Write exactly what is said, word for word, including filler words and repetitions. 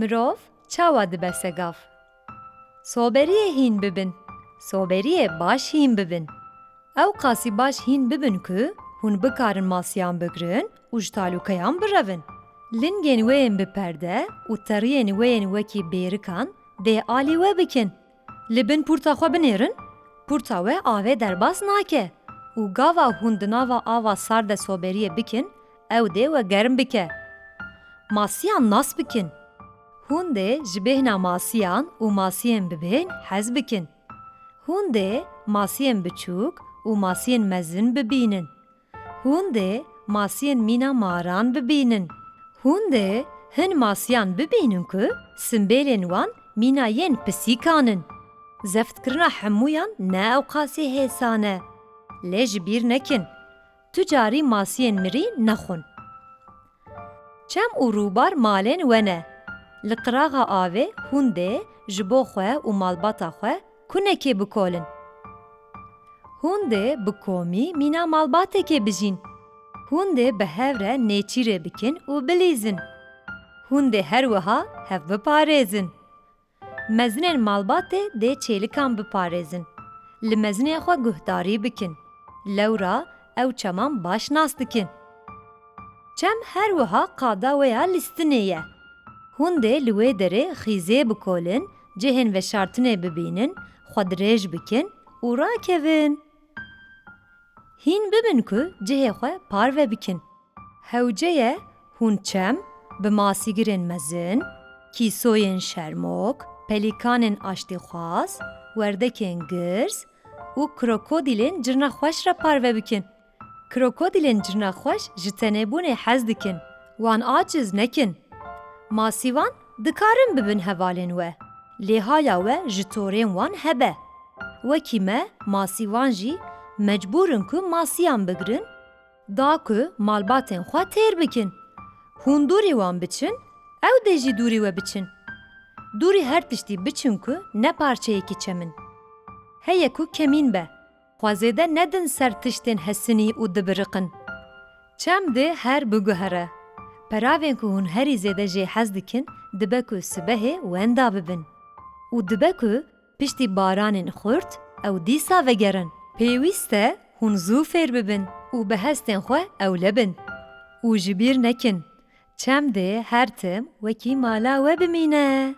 Mirov çawa dibe segav? Soberiyê hîn bibin. Soberiyê baş hîn bibin. Ew qasî baş hîn bibin ku hûn bikarin masiyan bigrin û ji talûkeyan birevin. Lingên wê yên bi perde û teriyên wê yên wekî bêrikan dê alî we bikin. Li bin pûrta xwe binêrin, pûrta we avê derbas nake û gava hûn di nava ava sar de soberiyê bikin, ew dê we germ bike. Masiyan nas bikin. Hûn dê ji bêhna masiyan û masiyên bi bêhn hez bikin. Hûn dê masiyên biçûk û masiyên mezin bibînin. Hûn dê masiyên mîna maran bibînin. Hûn dê hin masiyan bibînin ku simbêlên wan mîna yên pisîkan in. Zeftkirina hemûyan ne ewqasî hêsan e. Lê ji bîr nekin, tu carî masiyên mirî nexwin. Çem û rûbar malên we ne. Li qiraxa avê hûn dê ji bo xwe û malbata xwe kunekê bikolin. Hûn dê bi komî mîna malbatekê bijîn. Hûn dê bi hev re nêçîrê bikin û bilîzin. Hûn dê her wiha hev biparêzin. Mezinên malbatê dê çêlikan biparêzin. Li mezinên xwe guhdarî bikin. Lewra ew çeman baş nas dikin. Çem her wiha qada wê ya lîstinê ye. Hûn dê li wê derê xîzê bikolin, cihên veşartinê bibînin, xwe dirêj bikin û rakevin. Hîn bibin ku cihê xwe parve bikin. Hewce ye hûn çem bi masîgirên mezin, kîsoyên şermok, pelîkanên aştîxwaz, werdekên girs û krokodîlên cirna xweş re parve bikin. Krokodîlên cirna xweş ji tenêbûnê hez dikin. Wan aciz nekin. Masîvan dikarin bibin hevalên we. Lê haya we ji torên wan hebe. Wekî me, masîvan jî mecbûr in ku masiyan bigrin, da ku malbatên xwe têr bikin. Hûn dûrî wan biçin, ew dê jî dûrî we biçin. Dûrî her tiştî biçin ku ne parçeyekî çem in. Heye ku kemîn be. Xwe zêde nedin ser tiştên hesinî û dibiriqin. Çem dê her biguhere. Peravên ku hûn herî zêde jê hez dikin, dibe ku sibehê wenda bibin. Û dibe ku piştî baranên xurt ew dîsa vegerin. Pêwîst e hûn zû fêr bibin û bi hestên xwe ewle bin. Û ji bîr nekin, çem dê her tim wekî mala we bimîne.